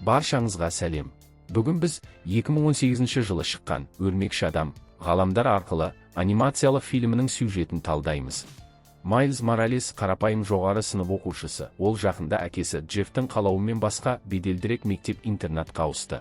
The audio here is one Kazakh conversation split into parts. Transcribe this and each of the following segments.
Баршаңызға сәлем! Бүгін біз 2018 жылы шыққан «Өрмекші адам: ғаламдар арқылы» анимациялық фильмінің сюжетін талдаймыз. Майлз Моралес – қарапайым жоғары сынып оқушысы. Ол жақында әкесі Джеффтің қалауымен басқа, беделдірек мектеп-интернатқа ауысты.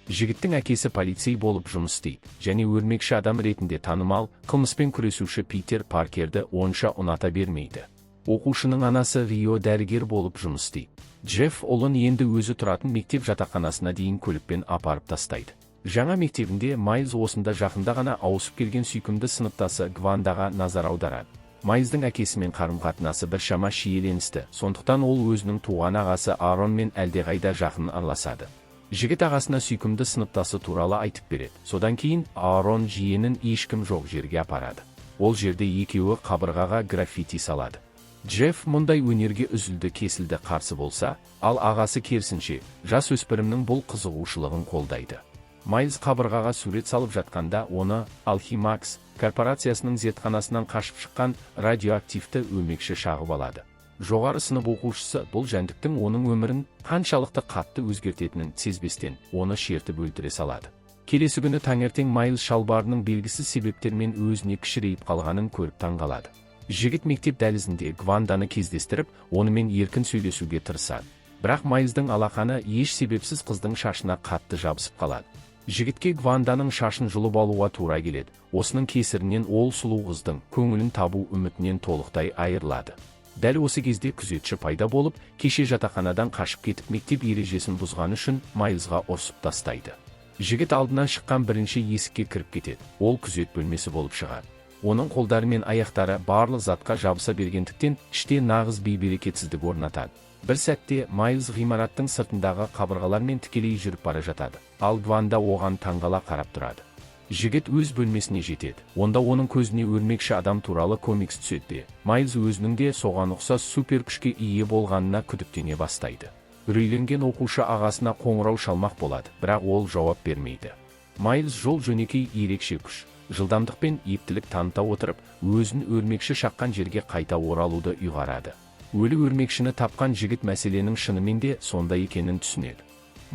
Жігіттің әкесі полицей болып жұмыс істейді және өрмекші адам ретінде танымал қылмыспен күресуші Питер Паркерді онша ұната бермейді. Оқушының анасы Рио дәрігер болып жұмыс істейді. Джефф ұлын енді өзі тұратын мектеп жатақханасына дейін көлікпен апарып тастайды. Жаңа мектебінде Майлз осында жақында ғана ауысып келген сүйкімді сыныптасы Гвандаға назар аударады. Майлздың әкесімен қарым-қатынасы біршама шиеленісті, сондықтан ол өзінің туған ағасы Ааронмен әлдеқайда жақын араласады. Жігіт ағасына сүйкімді сыныптасы туралы айтып береді. Содан кейін Аарон жиенін ешкім жоқ жерге апарады. Ол жерде екеуі қабырғаға граффити салады. Джефф мұндай өнерге үзілді кесілді қарсы болса, ал ағасы, керісінше, жас өспірімнің бұл қызығушылығын қолдайды. Майлз қабырғаға сурет салып жатқанда, оны Алхимакс корпорациясының зертханасынан қашып шыққан радиоактивті өрмекші шағып алады. Жоғары сынып оқушысы бұл жәндіктің оның өмірін қаншалықты қатты өзгертетінін сезбестен, оны шертіп өлтіре салады. Келесі күні таңертең Майлз шалбарының белгісіз себептермен өзіне кішірейіп қалғанын көріп таңғалады. Жігіт мектеп дәлізінде Гванданы кездестіріп, онымен еркін сөйлесуге тырысады. Бірақ Майлздың алақаны еш себепсіз қыздың шашына қатты жабысып қалады. Жігітке Гванданың шашын жұлып алуға тура келеді. Осының кесірінен ол сұлу қыздың көңілін табу үмітінен толықтай айырылады. Дәл осы кезде күзетші пайда болып, кеше жатақханадан қашып кетіп, мектеп ережесін бұзғаны үшін Майлзға ұрсып тастайды. Жігіт алдынан шыққан бірінші есікке кіріп кетеді. Ол күзет бөлмесі болып шығады. Оның қолдары мен аяқтары барлық затқа жабыса бергендіктен, іште нағыз бейберекетсіздік орнатады. Бір сәтте Майлз ғимараттың сыртындағы қабырғалармен тікелей жүріп бара жатады, ал Гванда оған таңғала қарап тұрады. Жігіт өз бөлмесіне жетеді. Онда оның көзіне өрмекші адам туралы комикс түседі де, Майлз өзінің де соған ұқсас супер күшке ие болғанына күдіктене бастайды. Үрейленген оқушы ағасына қоңырау шалмақ болады, бірақ ол жауап бермейді. Майлз жол жөнекей ерекше күш, жылдамдық пен ептілік таныта отырып, өзін өрмекші шаққан жерге қайта оралуды ұйғарады. Өлі өрмекшіні тапқан жігіт мәселенің шынымен де сондай екенін түсінеді.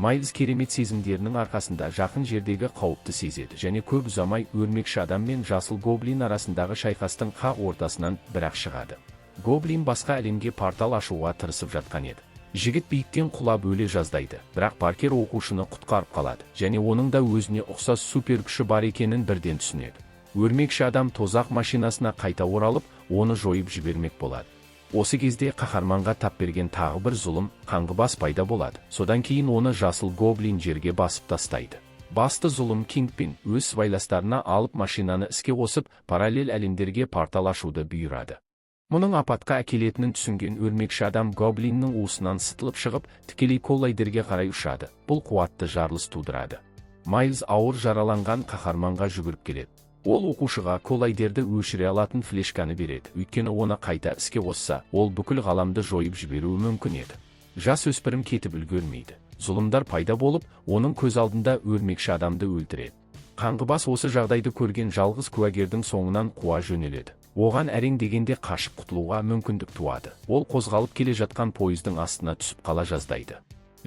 Майлз керемет сезімдерінің арқасында жақын жердегі қауіпті сезеді және көп ұзамай өрмекші адам мен жасыл гоблин арасындағы шайқастың қақ ортасынан бірақ шығады. Гоблин басқа әлемге портал ашуға тырысып жатқан еді. Жігіт биіктен құлап өле жаздайды, бірақ Паркер оқушыны құтқарып қалады және оның да өзіне ұқсас супер күші бар екенін бірден түсінеді. Өрмекші адам тозақ машинасына қайта оралып, оны жойып жібермек болады. Осы кезде қаһарманға тап берген тағы бір зұлым қаңғыбас пайда болады. Содан кейін оны жасыл гоблин жерге басып тастайды. Басты зұлым Кингпин өз сыбайластарына алып машинаны іске қосып, параллель әлемдерге портал ашуды бұйырады. Мұның апатқа әкелетінін түсінген өрмекші адам гоблиннің уысынан сытылып шығып, тікелей коллайдерге қарай ұшады. Бұл қуатты жарылыс тудырады. Майлз ауыр жараланған қаһарманға жүгіріп келеді. Ол оқушыға коллайдерді өшіре алатын флешканы береді, өйткені оны қайта іске қосса, ол бүкіл ғаламды жойып жіберуі мүмкін еді. Жас өспірім кетіп үлгермейді. Зұлымдар пайда болып, оның көз алдында өрмекші адамды өлтіреді. Қаңғыбас осы жағдайды көрген жалғыз куәгердің соңынан қуа жөнеледі. Оған әрең дегенде қашып құтылуға мүмкіндік туады. Ол қозғалып келе жатқан пойыздың астына түсіп қала жаздайды.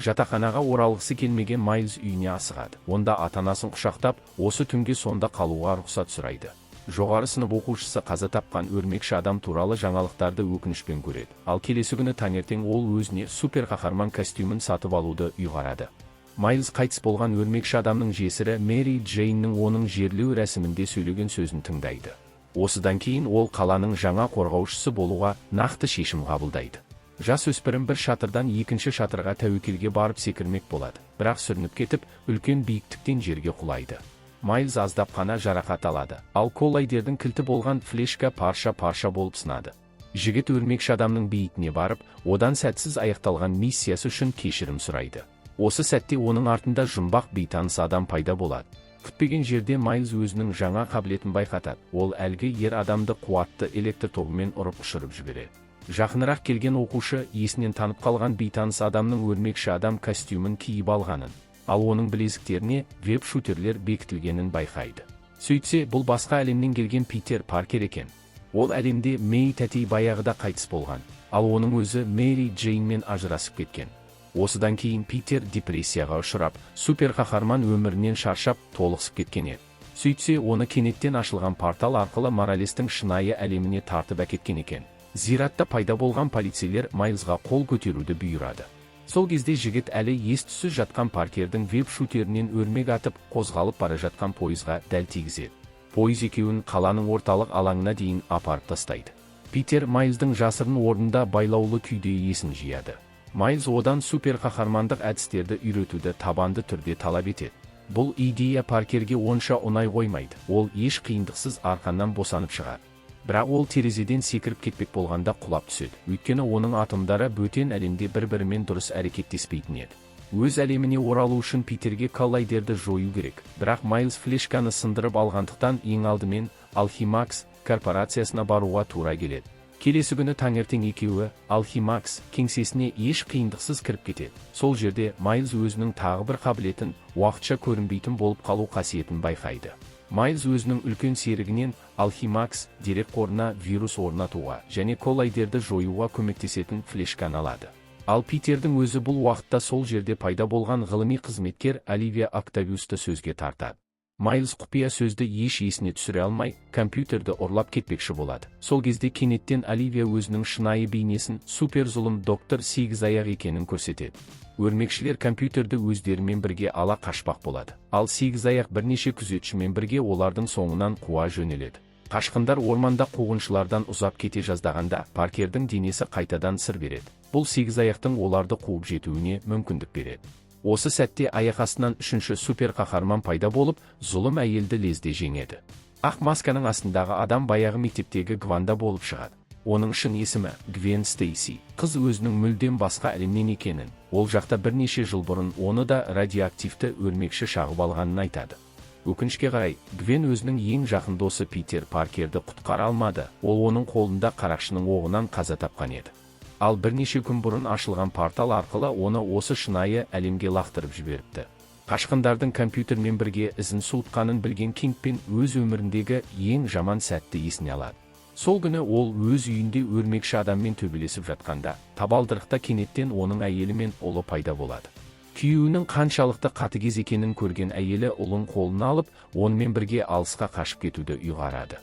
Жатақханаға оралғысы келмеген Майлз үйіне асығады. Онда ата-анасын құшақтап, осы түнге сонда қалуға рұқсат сұрайды. Жоғары сынып оқушысы қаза тапқан өрмекші адам туралы жаңалықтарды өкінішпен көреді. Ал келесі күні таңертең ол өзіне супер қаһарман костюмін сатып алуды ұйғарады. Майлз қайтыс болған өрмекші адамның жесірі Мэри Джейннің оның жерлеу рәсімінде сөйлеген сөзін тыңдайды. Осыдан кейін ол қаланың жаңа қорғаушысы болуға нақты шешім қабылдайды. Жас өспірім бір шатырдан екінші шатырға тәуекелге барып секірмек болады, бірақ сүрініп кетіп, үлкен биіктіктен жерге құлайды. Майлз аздап қана жарақат алады, ал коллайдердің кілті болған флешка парша-парша болып сынады. Жігіт өрмекші адамның бейітіне барып, одан сәтсіз аяқталған миссиясы үшін кешірім сұрайды. Осы сәтте оның артында жұмбақ бейтаныс адам пайда болады. Күтпеген жерде Майлз өзінің жаңа қабілетін байқатады. Ол әлгі ер адамды қуатты электр тогымен ұрып ұшырып жібереді. Жақынырақ келген оқушы есінен танып қалған бейтаныс адамның өрмекші адам костюмін киіп алғанын, ал оның білезіктеріне веб-шутерлер бекітілгенін байқайды. Сөйтсе, бұл басқа әлемнен келген Питер Паркер екен. Ол әлемде Мэй тәтей баяғыда қайтыс болған, ал оның өзі Мэри Джейнмен ажырасып кеткен. Осыдан кейін Питер депрессияға ұшырап, суперқаһарман өмірінен шаршап, толықсып кеткен еді. Сөйтсе, оны кенеттен ашылған портал арқылы Моралестің шынайы әлеміне тартып әкеткен екен. Зиратта пайда болған полицейлер Майлзға қол көтеруді бұйырады. Сол кезде жігіт әлі ес-түссіз жатқан Паркердің веб-шутерінен өрмек атып, қозғалып бара жатқан пойызға дәл тигізеді. Пойыз екеуін қаланың орталық алаңына дейін апарып тастайды. Питер Майлздың жасырын орнында байлаулы күйде есін жияды. Майлз одан суперқаһармандық әдістерді үйретуді табанды түрде талап етеді. Бұл идея Паркерге онша ұнай қоймайды. Ол еш қиындықсыз арқаннан босанып шығады. Бірақ ол терезеден секіріп кетпек болғанда құлап түседі. Өйткені оның атомдары бөтен әлемде бір-бірімен дұрыс әрекеттеспейтін еді. Өз әлеміне оралу үшін Питерге коллайдерді жою керек. Бірақ Майлз флешканы сындырып алғандықтан, ең алдымен Алхимакс корпорациясына баруға тура келеді. Келесі күні таңертең екеуі Алхимакс кеңсесіне еш қиындықсыз кіріп кетеді. Сол жерде Майлз өзінің тағы бір қабілетін, уақытша көрінбейтін болып қалу қасиетін байқайды. Майлз өзінің үлкен серігінен Алхимакс дерек қорына вирус орнатуға және коллайдерді жоюға көмектесетін флешканы алады. Ал Питердің өзі бұл уақытта сол жерде пайда болған ғылыми қызметкер Оливия Октавиусты сөзге тартады. Майлз құпия сөзді еш есіне түсіре алмай, компьютерді ұрлап кетпекші болады. Сол кезде кенеттен Оливия өзінің шынайы бейнесін, супер зұлым доктор Сегіз аяқ екенін көрсетеді. Өрмекшілер компьютерді өздерімен бірге ала қашпақ болады. Ал Сегіз аяқ бірнеше күзетшімен бірге олардың соңынан қуа жөнеледі. Қашқындар орманда қуғыншылардан ұзап кете жаздағанда, Паркердің денесі қайтадан сыр береді. Бұл Сегіз аяқтың оларды қуып жетуіне мүмкіндік береді. Осы сәтте аяқ астынан үшінші супер қаһарман пайда болып, зұлым әйелді лезде жеңеді. Ақ масканың астындағы адам баяғы мектептегі Гванда болып шығады. Оның шын есімі Гвен Стейси. Қыз өзінің мүлдем басқа әлемнен екенін, ол жақта бірнеше жыл бұрын оны да радиоактивті өрмекші шағып алғанын айтады. Өкінішке қарай, Гвен өзінің ең жақын досы Питер Паркерді құтқара алмады. Ол оның қолында қарақшының оғынан қаза тапқан еді. Ал бірнеше күн бұрын ашылған портал арқылы оны осы шынайы әлемге лақтырып жіберіпті. Қашқындардың компьютермен бірге ізін суытқанын білген Кингпин өз өміріндегі ең жаман сәтті есіне алады. Сол күні ол өз үйінде өрмекші адаммен төбелесіп жатқанда, табалдырықта кенеттен оның әйелі мен ұлы пайда болады. Күйеуінің қаншалықты қатыгез екенін көрген әйелі ұлын қолына алып, онымен бірге алысқа қашып кетуді ұйғарады.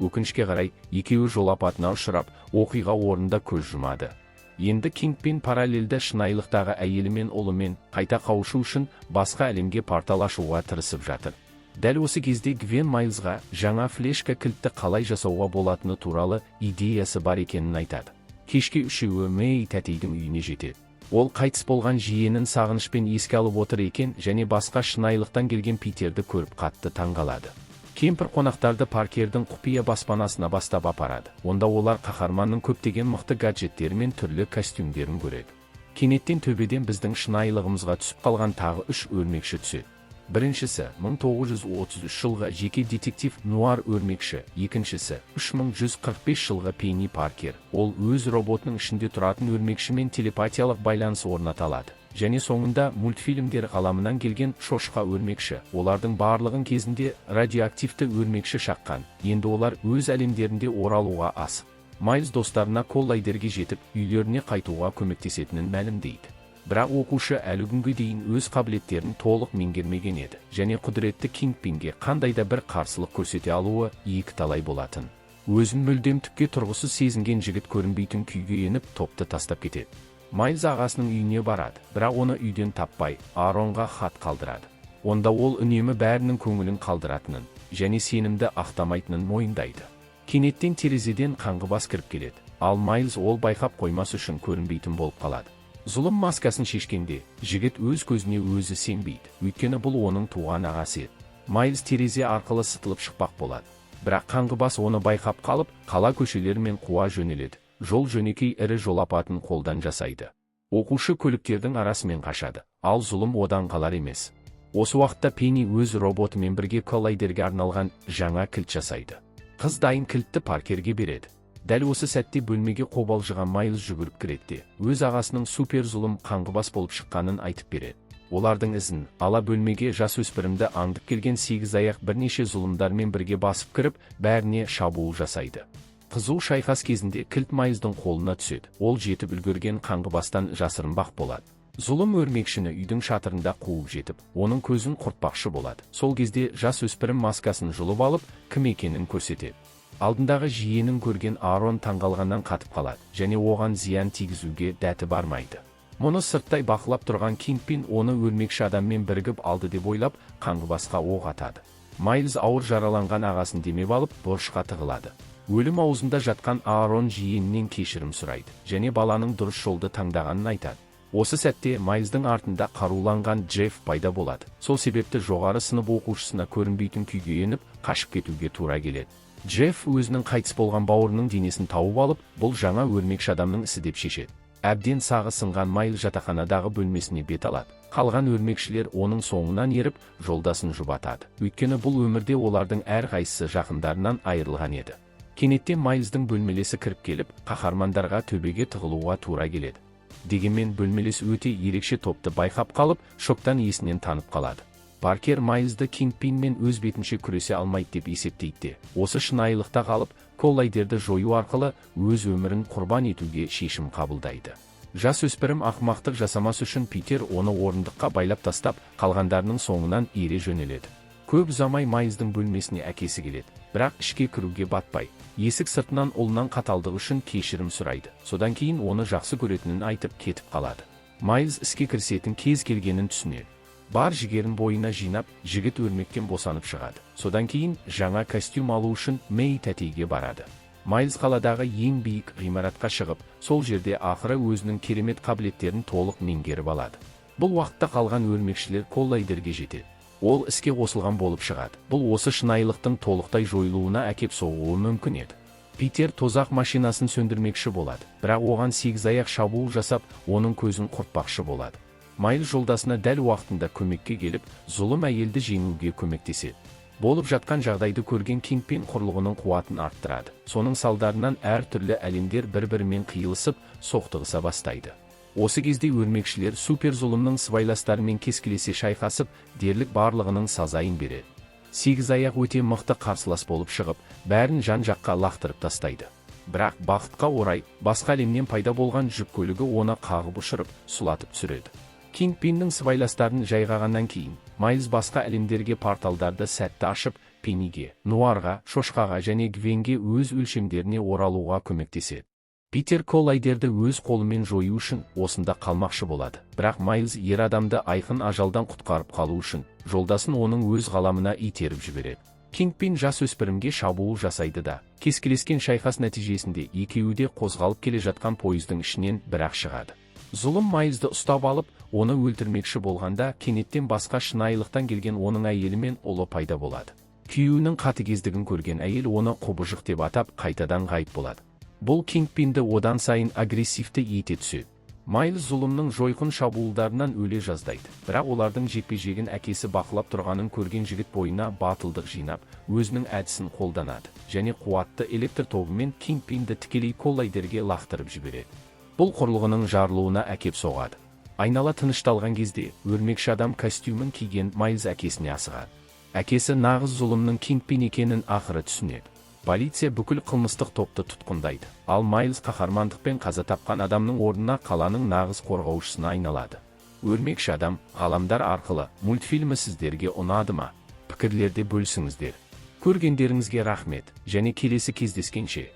Өкінішке қарай, екеуі жол апатына ұшырап, оқиға орнында көз жұмады. Енді Кингпин параллельді шынайылықтағы әйелі мен ұлымен қайта қауышу үшін басқа әлемге портал ашуға тырысып жатыр. Дәл осы кезде Гвен Майлзға жаңа флешка кілтті қалай жасауға болатыны туралы идеясы бар екенін айтады. Кешке үшеуі Мэй тәтейдің үйіне жетеді. Ол қайтыс болған жиенін сағынышпен еске алып отыр екен және басқа шынайылықтан келген Питерді көріп қатты таңғалады. Кемпір қонақтарды Паркердің құпия баспанасына бастап апарады. Онда олар қаһарманның көптеген мықты гаджеттері мен түрлі костюмдерін көреді. Кенеттен төбеден біздің шынайылығымызға түсіп қалған тағы үш өрмекші түседі. Біріншісі 1933 жылғы жеке детектив Нуар өрмекші, екіншісі 3145 жылғы Пенни Паркер. Ол өз роботының ішінде тұратын өрмекшімен телепатиялық байланыс орната алады. Және соңында мультфильмдер ғаламынан келген шошқа өрмекші. Олардың барлығын кезінде радиоактивті өрмекші шаққан. Енді олар өз әлемдерінде оралуға асық. Майлз достарына коллайдерге жетіп, үйлеріне қайтуға көмектесетінін мәлімдейді. Бірақ оқушы әлі күнге дейін өз қабілеттерін толық меңгермеген еді және құдіретті Кингпинге қандай да бір қарсылық көрсете алуы екі талай болатын. Өзін мүлдем түкке тұрғысыз сезінген жігіт көрінбейтін күйге еніп, топты тастап кетеді. Майлз ағасының үйіне барады, бірақ оны үйден таппай, Аронға хат қалдырады. Онда ол үнемі бәрінің көңілін қалдыратынын және сенімді ақтамайтынын мойындайды. Кенеттен терезеден қаңғыбас кіріп келеді, ал Майлз ол байқап қоймас үшін көрінбейтін болып қалады. Зұлым маскасын шешкенде, жігіт өз көзіне өзі сенбейді, өйткені бұл оның туған ағасы еді. Майлз терезе арқылы сытылып шықпақ болады. Бірақ қаңғыбас оны байқап қалып, қала көшелерімен қуа жөнеледі. Жол жөнекей ірі жол апатын қолдан жасайды. Оқушы көліктердің арасымен қашады, ал зұлым одан қалар емес. Осы уақытта Пенни өз роботымен бірге коллайдерге арналған жаңа кілт жасайды. Қыз дайын кілтті Паркерге береді. Дәл осы сәтте бөлмеге қобалжыған Майлз жүгіріп кіреді де, өз ағасының супер зұлым қаңғыбас болып шыққанын айтып береді. Олардың ізін ала бөлмеге жасөспірімді аңдып келген Сегіз аяқ бірнеше зұлымдармен бірге басып кіріп, бәріне шабуыл жасайды. Қызу шайқас кезінде кілт Майлздың қолына түседі. Ол жетіп үлгерген қаңғыбастан жасырынбақ болады. Зұлым өрмекшіні үйдің шатырында қуып жетіп, оның көзін құртпақшы болады. Сол кезде жас өспірім маскасын жұлып алып, кім екенін көрсетеді. Алдындағы жиенін көрген Аарон таңғалғаннан қатып қалады және оған зиян тигізуге дәті бармайды. Мұны сырттай бақылап тұрған Кингпин оны өрмекші адаммен бірігіп алды деп ойлап, қаңғыбасқа оқ атады. Майлз ауыр жараланған ағасын демеп алып, бұрышқа тығылады. Өлім аузында жатқан Аарон жиенінен кешірім сұрайды және баланың дұрыс жолды таңдағанын айтады. Осы сәтте Майлздың артында қаруланған Джефф пайда болады. Сол себепті жоғары сынып оқушысына көрінбейтін күйге еніп, қашып кетуге тура келеді. Джефф өзінің қайтыс болған бауырының денесін тауып алып, бұл жаңа өрмекші адамның ісі деп шешеді. Әбден сағы сынған Майлз жатақханадағы бөлмесіне бет алады. Қалған өрмекшілер оның соңынан еріп, жолдасын жұбатады. Өйткені бұл өмірде олардың әрқайсысы жақындарынан айырылған еді. Кенеттен Майлздың бөлмелесі кіріп келіп, қаһармандарға төбеге тығылуға тура келеді. Дегенмен бөлмелес өте ерекше топты байқап қалып, шоктан есінен танып қалады. Паркер Майлзды Кингпинмен өз бетінше күресе алмайды деп есептейді де, осы шынайылықта қалып, коллайдерді жою арқылы өз өмірін құрбан етуге шешім қабылдайды. Жас өспірім ақымақтық жасамас үшін Питер оны орындыққа байлап тастап, қалғандарының соңынан ере жөнеледі. Көп ұзамай Майлздың бөлмесіне әкесі келеді, бірақ ішке кіруге батпай, есік сыртынан ұлынан қаталдығы үшін кешірім сұрайды. Содан кейін оны жақсы көретінін айтып кетіп қалады. Майлз іске кірісетін кез келгенін түсінеді. Бар жігерін бойына жинап, жігіт өрмектен босанып шығады. Содан кейін жаңа костюм алу үшін Мэй тәтейге барады. Майлз қаладағы ең биік ғимаратқа шығып, сол жерде ақыры өзінің керемет қабілеттерін толық меңгеріп алады. Бұл уақытта қалған өрмекшілер коллайдерге жетеді. Ол іске қосылған болып шығады. Бұл осы шынайылықтың толықтай жойылуына әкеп соғуы мүмкін еді. Питер тозақ машинасын сөндірмекші болады, бірақ оған сегіз аяқ шабуыл жасап, оның көзін құртпақшы болады. Майлз жолдасына дәл уақытында көмекке келіп, зұлым әйелді жеңуге көмектеседі. Болып жатқан жағдайды көрген Кингпин құрылғының қуатын арттырады. Соның салдарынан әртүрлі әлемдер бір-бірімен қиылысып, соқтығыса бастайды. Осы кезде өрмекшілер супер зұлымның сыбайластарымен кескілесе шайқасып, дерлік барлығының сазайын береді. Сегіз аяқ өте мықты қарсылас болып шығып, бәрін жан-жаққа лақтырып тастайды. Бірақ бақытқа орай, басқа әлемнен пайда болған жүк көлігі оны қағып ұшырып, сұлатып түсіреді. Кингпиннің сыбайластарын жайғағаннан кейін, Майлз басқа әлемдерге порталдарды сәтті ашып, Пенниге, Нуарға, Шошқаға және Гвенге өз өлшемдеріне оралуға көмектеседі. Питер коллайдерді өз қолымен жою үшін осында қалмақшы болады. Бірақ Майлз ер адамды айқын ажалдан құтқарып қалу үшін жолдасын оның өз ғаламына итеріп жібереді. Кингпин жас өспірімге шабуыл жасайды да, кескілескен шайқас нәтижесінде екеуі де қозғалып келе жатқан пойыздың ішінен бірақ шығады. Зұлым Майлзды ұстап алып, оны өлтірмекші болғанда, кенеттен басқа шынайылықтан келген оның әйелі мен ұлы пайда болады. Күйеуінің қатыгездігін көрген әйел оны құбыжық деп атап, қайтадан ғайып болады. Бұл Кингпинді одан сайын агрессивті ете түседі. Майлз зұлымның жойқын шабуылдарынан өле жаздайды. Бірақ олардың жекпе-жегін әкесі бақылап тұрғанын көрген жігіт бойына батылдық жинап, өзінің әдісін қолданады және қуатты электр тогымен Кингпинді тікелей коллайдерге лақтырып жібереді. Бұл құрылғының жарылуына әкеп соғады. Айнала тынышталған кезде өрмекші адам костюмін киген Майлз әкесіне асығады. Әкесі нағыз зұлымның Кингпин екенін ақыры түсінеді. Полиция бүкіл қылмыстық топты тұтқындайды. Ал Майлз қаһармандықпен қаза тапқан адамның орнына қаланың нағыз қорғаушысына айналады. Өрмекші адам ғаламдар арқылы мультфильмі сіздерге ұнады ма? Пікірлерде бөлісіңіздер. Көргендеріңізге рахмет және келесі кездескенше.